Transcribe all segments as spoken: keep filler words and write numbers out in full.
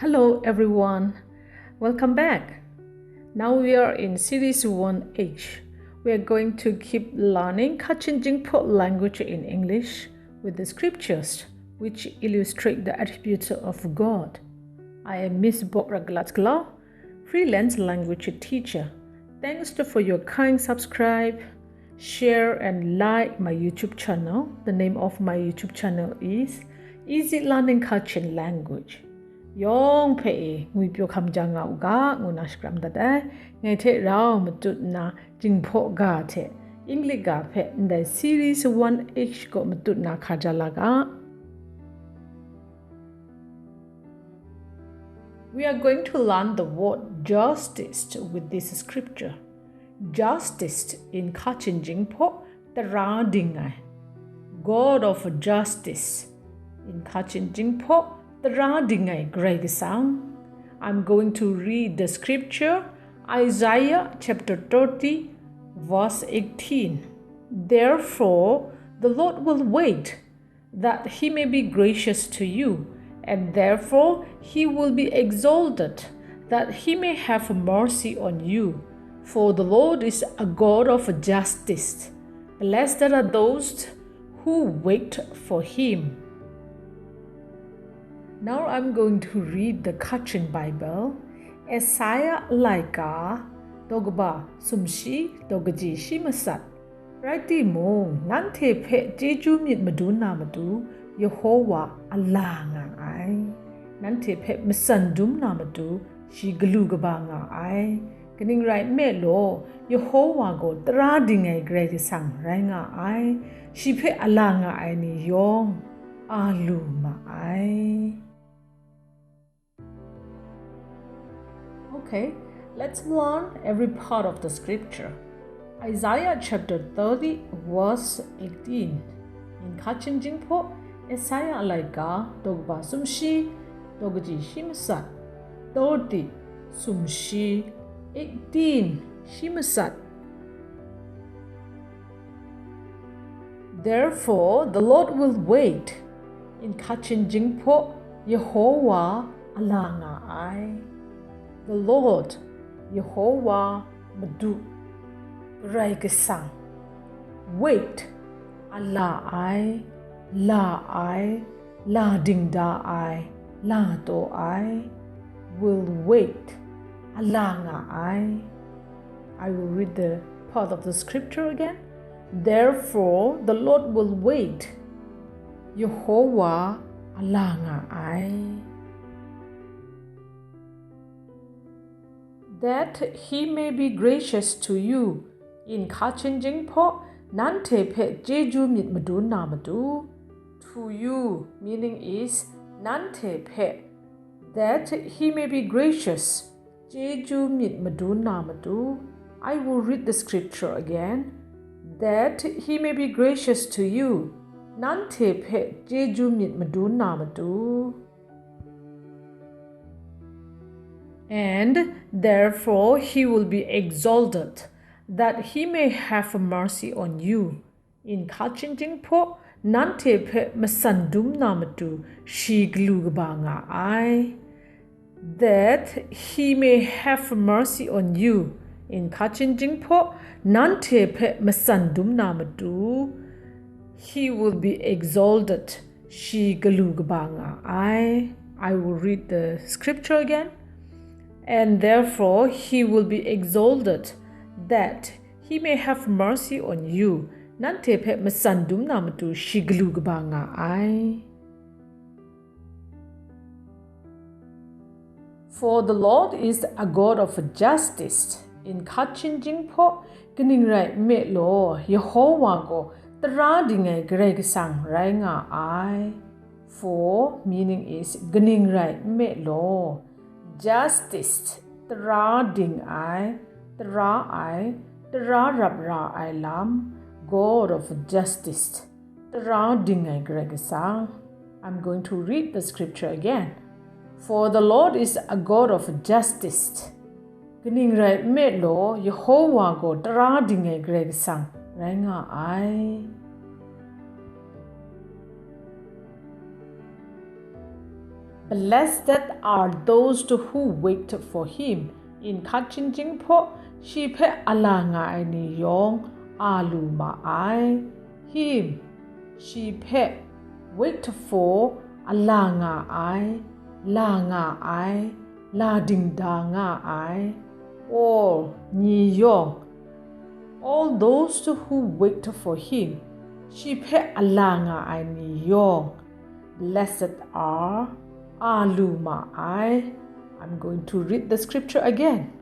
Hello, everyone. Welcome back. Now we are in Series one H. We are going to keep learning Kachin Jingpho language in English with the scriptures which illustrate the attributes of God. I am Miss Bok Raglat Klau, freelance language teacher. Thanks to, for your kind subscribe, share and like my YouTube channel. The name of my YouTube channel is Easy Learning Kachin Language. Yawng hpe e ngwi pyaw hkam ja nga u ga, ngu na shakram dat ai. Ngai hte rau matut nna, Jinghpaw ga hte English ga hpe ndai Series one H gaw matut nna hkar ja la ga. We are going to learn the word justice with this scripture. Justice in Kachin Jingpho, tara ding ai. God of justice. In Kachin Jingpho, tara ding ai Karai Kasang. I'm going to read the scripture, Isaiah chapter thirty, verse eighteen. Therefore, the Lord will wait that he may be gracious to you, and therefore he will be exalted, that he may have mercy on you. For the Lord is a God of justice. Blessed are those who wait for him. Now I'm going to read the Kachin Bible, Isaiah laika, daw kaba sumshi, daw kaji shi masat. Rai timung, nanhte hpe chyeju myit madun na matu, Yehowa a la nga ai. Nanhte hpe matsan dum na matu, shi galu kaba nga ai. Kaning rai nme law, Yehowa gaw tara ding ai Karai Kasang rai nga ai. Shi hpe a la nga ai ni yawng, a lu ma ai. Okay, let's learn every part of the scripture. Isaiah chapter thirty, verse eighteen. In Kachin Jingpho, Isaiah laika, daw kaba sumshi, daw kaji shi masat, thirty, sumshi, eighteen, shi masat. Therefore, the Lord will wait. In Kachin Jingpho, Yehowa a la nga ai. The Lord, Yehowa, Madu, Karai Kasang. Wait, a la ai, la ai, la ding da ai, la taw ai, will wait, a la nga ai. I will read the part of the scripture again. Therefore, the Lord will wait. Yehowa a la nga ai. That he may be gracious to you. In Kachin Jingpho, nanhte hpe chyeju myit madun na matu. To you, meaning is, nanhte hpe. That he may be gracious. Chyeju myit madun na matu. I will read the scripture again. That he may be gracious to you. Nanhte hpe chyeju myit madun na matu. And therefore he will be exalted, that he may have mercy on you. In Kachin Jingpho, nanhte hpe matsan dum na matu shi galu kaba nga ai. That he may have mercy on you. In Kachin Jingpho, nanhte hpe matsan dum na matu, he will be exalted. Shi galu kaba nga ai. I will read the scripture again. And therefore he will be exalted, that he may have mercy on you. Nanhte hpe matsan dum na matu shi galu kaba nga ai. For the Lord is a God of justice. In Kachin Jingpho, kaning rai nme law, Yehowa gaw tara ding ai Karai Kasang rai nga ai. For, meaning is, kaning rai nme law, justice, tara ding ai, tara ai, tara rap ra ai lam, God of justice, tara ding ai Karai Kasang. I'm going to read the scripture again. For the Lord is a God of justice. Kaning rai nme law, Yehowa gaw tara ding ai Karai Kasang rai nga ai. Blessed are those who wait for him. Nhtoi hkak chyinghkying hpaw shi hpe a la nga ai ni yawng a lu ma ai. Him, shi hpe, wait for, a la nga ai, la nga ai, la dingda nga ai. Or, ni yawng. All those who wait for him, shi hpe a la nga ai ni yawng. Blessed are, a lu ma ai. I'm going to read the scripture again.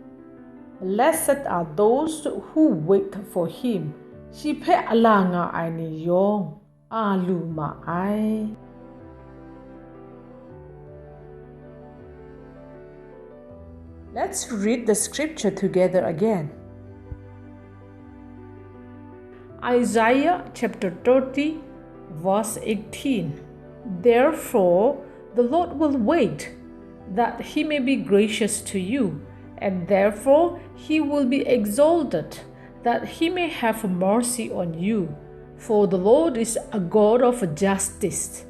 Blessed are those who wait for him. Shi hpe a la nga ai ni yawng a lu ma ai. Let's read the scripture together again. Isaiah chapter thirty, verse eighteen. Therefore, the Lord will wait, that he may be gracious to you, and therefore he will be exalted, that he may have mercy on you. For the Lord is a God of justice.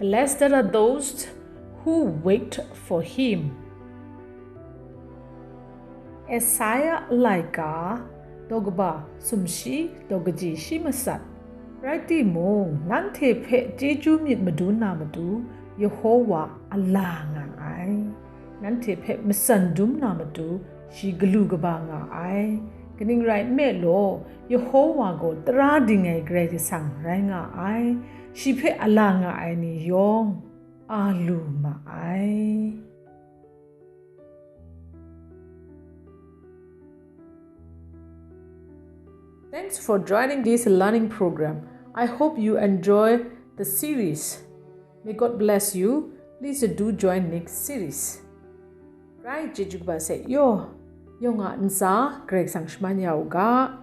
Blessed are those who wait for him. Isaiah laika, daw kaba sumshi, daw kaji shi masat. Rai timung, nanhte hpe chyeju myit madun na matu, Yehowa a la nga ai. Nanhte hpe matsan dum na matu, shi galu kaba nga ai. Kaning rai nme law, Yehowa gaw tara ding ai Karai Kasang rai nga ai. Shi hpe a la nga ai ni yawng a lu ma ai. Thanks for joining this learning program. I hope you enjoy the series. May God bless you. Please do join next series. Rai chyeju kaba sai yaw, yawng a ntsa Karai Kasang shaman ya u ga.